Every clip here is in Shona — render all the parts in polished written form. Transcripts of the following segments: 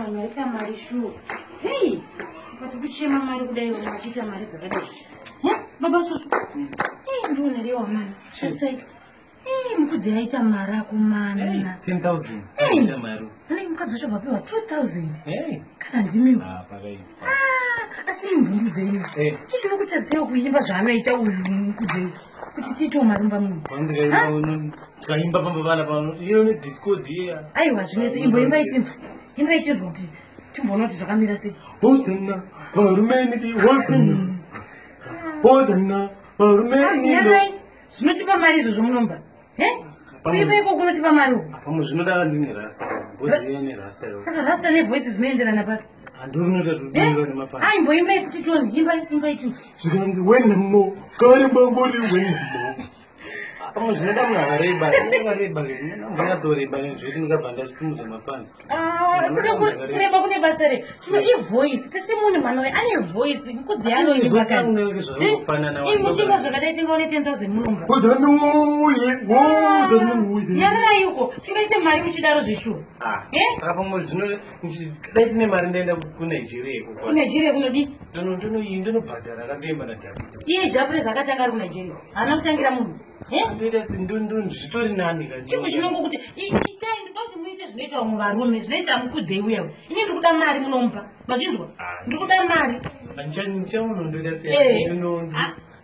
Vanhu vaita mari shuwa. Hei, ukati kuchema mari kudai vanhu vachiita mari dzakadai. Baba Susu. Ei, ndionerewa mani. Tarisai. Ei, mukudzi aita mari akomana. 10,000. Aita mari. Anenge mukadzi wacho vapiwa 2,000. Kana ndimiwo. Ah, pakaipa. Ah, asi imhundudzo ini. Chii chinokutadzisai kuimba zvaanoita uyu mukudzi uyu? Kuti tiitewo mari mumba muno. Ndikaimba pamba pana panoti iyo ne disco dear. Aiwa zvinetsi imboimba itinzwa. Imba itinzwa kuti timboona kuti zvakamira sei. Hosanna, varume niti hosanna. Hosanna, varume niti. Nyarai, zvinotipa mari izvozvo munomba. He? Kuimba iko kunotipa mari uku. Pamwe zvinoda ndine rasta. Bozi ne rasta. Saka rasta ne voice zvinoenderana papi? Handinoita zvinoenderana nemafana. Ai imboimba futi tione. Imba imba itinzwe. Zvikanzi wenhamo, kare mangori wenhamo. Pamwe zvinoda munhu akareba, akareba, ndinyatoreba zvekuti ndingabva ndasimudza mafana. Saka kureba kune basa re chino ivoice tese munhu mwana uyu ane voice mukudzi anoimba kani zvakangofanana. Muchimba zvakadai tingaone 10,000 munomba. Hosanna hosanna. Nyararai uko tingaite mari muchidaro zveshuwa. Saka pamwe zvino dai tine mari ndaenda kuNigeria ikoko. KuNigeria kunodii? Ndinobhadhara akandoimba naDhavhidhi. Iye Japrez akatanga ari kuNigeria. Haana kutangira munhu. Ndoita zvitori nani ka. Chinhu chinongokuti itai ndoda kuti muite zvinoita vamwe varume zvinoita mukudzei uya. Ini ndiri kuda mari munomupa. Mazvinzwa? Ndiri kuda mari. Ndichaunondoita sei?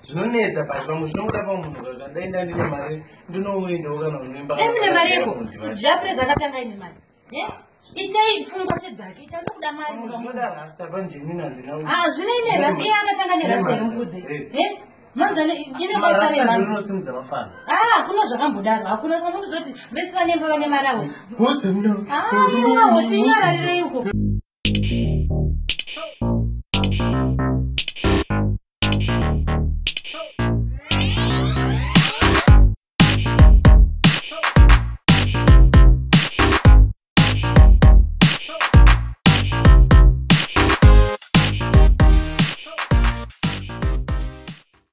Zvinonetsa but pamwe zvinongoda pamwe munhu kana ndaenda ndine mari ndinoendawo kana unoimba. Dai mune mari yeko. Japrez akatanga ine mari. Itai pfungwa sedzake. Itai ndokuda mari. Zvinoda rasta manje inini handina. Ah, zvinei nerasta. Iye akatanga nerasta yemukudzi. Manza ine basa remhanza. Ndinosimudza mafana. Ah, hakuna zvakambodaro. Hakuna saka munototi vese vanemba vane mari avo. Ah, iwawo tinyararirei uko.